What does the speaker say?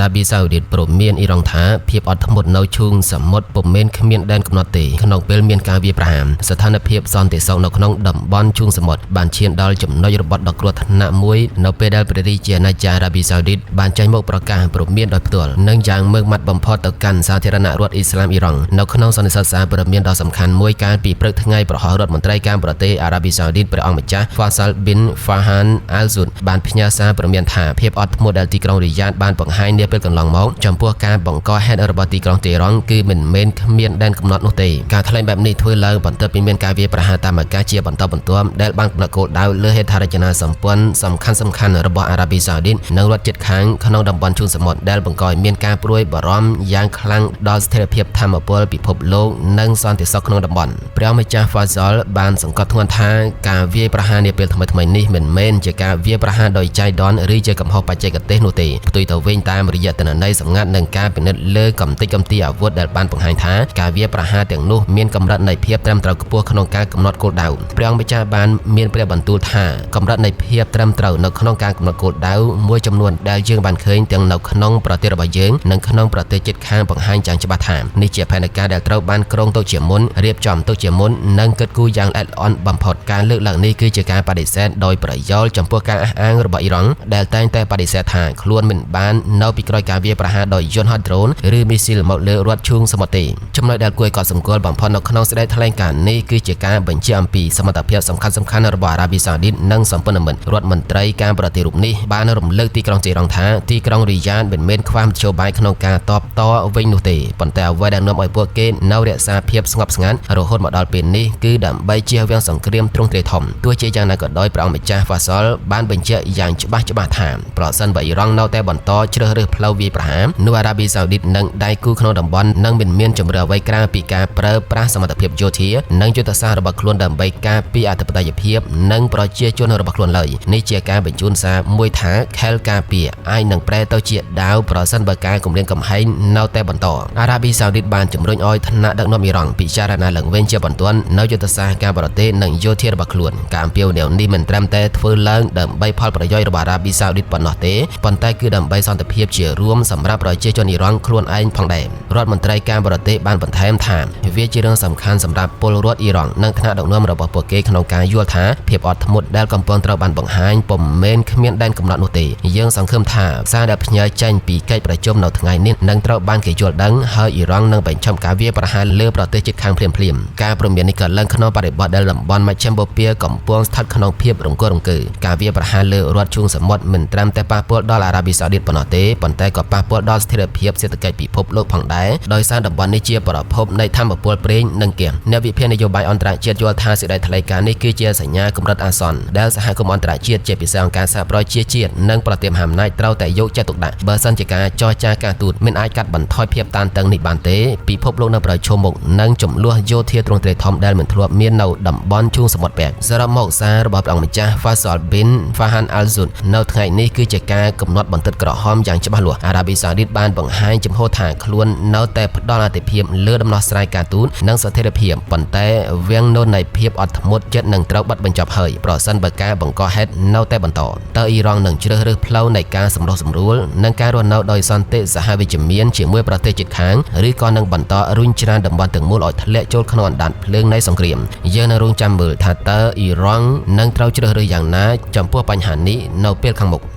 រ៉ាប៊ីសាអូឌីតព្រមានអ៊ីរ៉ង់ថាភាពអត់ធ្មត់នៅឈូងសមុទ្រពុំមែនគ្មានដែនកំណត់ទេក្នុងពេលមានការវាយប្រហារស្ថានភាពសន្តិសុខនៅក្នុងតំបន់ឈូងសមុទ្របានឈានដល់ចំណុចរបត់ដ៏គ្រោះថ្នាក់មួយនៅពេលដែលព្រះរាជាណាចក្រអារ៉ាប៊ីសាអូឌីតបានចេញមកប្រកាសព្រមានដោយផ្ទាល់និងយ៉ាងម៉ឺងម៉ាត់បំផុតទៅកាន់សាធារណរដ្ឋអ៊ីស្លាមអ៊ីរ៉ង់នៅក្នុងសន្និសីទសារព្រមានដ៏សំខាន់មួយកាលពីព្រឹកថ្ងៃប្រហោះរដ្ឋមន្ត្រីការបរទេសអារ៉ាប៊ីសាអូឌីតព្រះអង្គម្ចាស់ Faisal bin Farhan Al Saud បានផ្ញើសារព្រមានថាភាពអត់ធ្មត់ដែលទីក្រុងរីយ៉ាតបានបង្ហាញនាពេលកន្លងមកចំពោះការបង្កហេតុរបស់ទីក្រុងតេរ៉ង់គឺមិនមែនគ្មានដែនកំណត់នោះទេការថ្លែងបែបនេះធ្វើឡើងបន្ទាប់ពីមានការវាយប្រហារតាមអាកាសជាបន្តបន្ទាប់ដែលបានកំណត់គោលដៅលើហេដ្ឋារចនាសម្ព័ន្ធសំខាន់ៗរបស់អារ៉ាប៊ីសាអូឌីតនិងរដ្ឋជិតខាងក្នុងតំបន់ឈូងសមុទ្រដែលបង្កឲ្យមានការព្រួយបារម្ភយ៉ាងខ្លាំងដល់ស្ថិរភាពធម្មពលពិភពលោកនិងសន្តិសុខក្នុងតំបន់ព្រះម្ចាស់ Faisal បានសង្កត់ធ្ងន់ថាការវាយប្រហារនាពេលថ្មីៗនេះមិនមែនជាការវាយប្រហារដោយចៃដន្យឬជាកំហុសបច្ចេកទេសនោះទេផ្ទុយទៅវិញតាមរយៈទិន្នន័យសម្ងាត់និងការពិនិត្យលើកំទេចកំទីអាវុធដែលបានបង្ហាញថាការវាយប្រហារទាំងនោះមានកម្រិតនៃភាពត្រឹមត្រូវខ្ពស់ក្នុងការកំណត់គោលដៅព្រះអង្គម្ចាស់បានមានព្រះបន្ទូលថាកម្រិតនៃភាពត្រឹមត្រូវនៅក្នុងការកំណត់គោលដៅមួយចំនួនដែលយើងបានឃើញទាំងនៅក្នុងប្រទេសរបស់យើងនិងក្នុងប្រទេសជិតខាងបង្ហាញយ៉ាងច្បាស់ថានេះជាផែនការដែលត្រូវបានគ្រោងទុកជាមុនរៀបចំទុកជាមុននិងគិតគូរយ៉ាងល្អិតល្អន់បំផុតការលើកឡើងនេះគឺជាការបដិសេធដោយប្រយោលចំពោះការអះអាងរបស់អ៊ីរ៉ង់ដែលតែងតែបដិសេធថាខ្លួនមិនបាននៅពីក្រោយការវាយប្រហារដោយយន្តហោះដ្រូនឬមីស៊ីលមកលើរដ្ឋឈូងសមុទ្រទេចំណុចដែលគួរឲ្យកត់សម្គាល់បំផុតនៅក្នុងសេចក្តីថ្លែងការណ៍នេះគឺជាការបញ្ជាក់អំពីសមត្ថភាពសំខាន់ៗរបស់អារ៉ាប៊ីសាអូឌីតនិងសម្ព័ន្ធមិត្តរដ្ឋមន្ត្រីការបរទេសរូបនេះបានរំលឹកទីក្រុងតេរ៉ង់ថាទីក្រុងរីយ៉ាតមិនមែនខ្វះមធ្យោបាយក្នុងការតបតវិញនោះទេប៉ុន្តែអ្វីដែលនាំឲ្យពួកគេនៅរក្សាភាពស្ងប់ស្ងាត់រហូតមកដល់ពេលនេះគឺដើម្បីជៀសវាងសង្គ្រាមទ្រង់ទ្រាយធំទោះជាយ៉ាងណាក៏ដោយព្រះអង្គម្ចាស់ Faisal បានបញ្ជាក់យ៉ាងច្បាស់ថាប្រសិនបើអ៊ីរ៉ង់នៅតែបន្តជ្រើសរើសផ្លូវវាយប្រហារនោះអារ៉ាប៊ីសាអូឌីតនិងដៃគូក្នុងតំបន់នឹងមិនមានជម្រើសអ្វីក្រៅពីការប្រើប្រាស់សមត្ថភាពយោធានិងយុទ្ធសាស្ត្ររបស់ខ្លួនដើម្បីការពារអធិបតេយ្យភាពនិងប្រជាជនរបស់ខ្លួនឡើយនេះជាការបញ្ជូនសារមួយថាខែលការពារអាចនឹងប្រែទៅជាដាវប្រសិនបើការគំរាមកំហែងនៅតែបន្តអារ៉ាប៊ីសាអូឌីតបានជំរុញឲ្យថ្នាក់ដឹកនាំអ៊ីរ៉ង់ពិចារណាឡើងវិញជាបន្ទាន់នៅយុទ្ធសាស្ត្រការបរទេសនិងយោធារបស់ខ្លួនការអំពាវនាវនេះមិនត្រឹមតែធ្វើឡើងដើម្បីផលប្រយោជន៍របស់អារ៉ាប៊ីសាអូឌីតប៉ុណ្ណោះទេប៉ុន្តែគឺដើម្បីសន្តិភាពជារួមសម្រាប់ប្រជាជនអ៊ីរ៉ង់ខ្លួនឯងផងដែររដ្ឋមន្ត្រីការបរទេសបានបន្ថែមថាវាជារឿងសំខាន់សម្រាប់ពលរដ្ឋអ៊ីរ៉ង់និងថ្នាក់ដឹកនាំរបស់ពួកគេក្នុងការយល់ថាភាពអត់ធ្មត់ដែលកំពុងត្រូវបានបង្ហាញពុំមែនគ្មានដែនកំណត់នោះទេយើងសង្ឃឹមថាសារដែលផ្ញើចេញពីកិច្ចប្រជុំនៅថ្ងៃនេះនឹងត្រូវបានគេយល់ដឹងហើយអ៊ីរ៉ង់នឹងបញ្ឈប់ការវាយប្រហារលើប្រទេសជិតខាងភ្លាមៗការព្រមាននេះក៏ឡើងក្នុងបរិបទដែលតំបន់មជ្ឈិមបូព៌ាកំពុងស្ថិតក្នុងភាពរង្គើរង្គើការវាយប្រហារលើរដ្ឋឈូងសមុទ្រមិនត្រឹមតែប៉ះពាល់ដល់អារ៉ាប៊ីសាអូឌីតប៉ុណ្ណោះទេប៉ុន្តែក៏ប៉ះពាល់ដល់ស្ថិរភាពសេដ្ឋកិច្ចពិភពលោកផងដែរដោយសារតំបន់នេះជាប្រភពនៃធម្មពលប្រេងនិងហ្គាសអ្នកវិភាគនយោបាយអន្តរជាតិយល់ថាសេចក្តីថ្លែងការណ៍នេះគឺជាសញ្ញាកម្រិតអាសន្នដែលសហគមន៍អន្តរជាតិជាពិសេសអង្គការសហប្រជាជាតិនិងប្រទេសមហាអំណាចត្រូវតែយកចិត្តទុកដាក់បើសិនជាការចរចាការទូតមិនអាចកាត់បន្ថយភាពតានតឹងនេះបានទេពិភពលោកនៅប្រឈមមុខនឹងចំនួនយោធាទ្រង់ទ្រាយធំដែលមិនធ្លាប់មាននៅតំបន់ឈូងសមុទ្រពាក់សរុបមកសាររបស់ព្រះអង្គម្ចាស់ Faisal bin Farhan Al Saud នៅថ្ងៃនេះគឺជាការកំណត់បន្ទាត់ក្រហមយ៉ាងច្បាស់លាស់អារ៉ាប៊ីសាអូឌីតបានបង្ហាញចំហថាខ្លួននៅតែផ្ដល់អាទិភាពលើដំណោះស្រាយការទូតនិងស្ថិរភាពប៉ុន្តែវាំងនននៃភាពអត់ធ្មត់ចិត្តនឹងត្រូវបិទបញ្ចប់ហើយប្រសិនបើការបង្កហេតុនៅតែបន្តតើអ៊ីរ៉ង់នឹងជ្រើសរើសផ្លូវនៃការសម្រុះសម្រួលនិងការរស់នៅដោយសន្តិសហវិជ្ជមានជាមួយប្រទេសជិតខាងឬក៏នឹងបន្តរុញច្រានតំបន់ទាំងមូលឲ្យធ្លាក់ចូលក្នុងអណ្ដាតភ្លើងនៃសង្គ្រាមយើងនឹងរងចាំមើលថាតើអ៊ីរ៉ង់នឹងត្រូវជ្រើសរើសយ៉ាងណាចំពោះបញ្ហានេះនៅពេលខាងមុខ។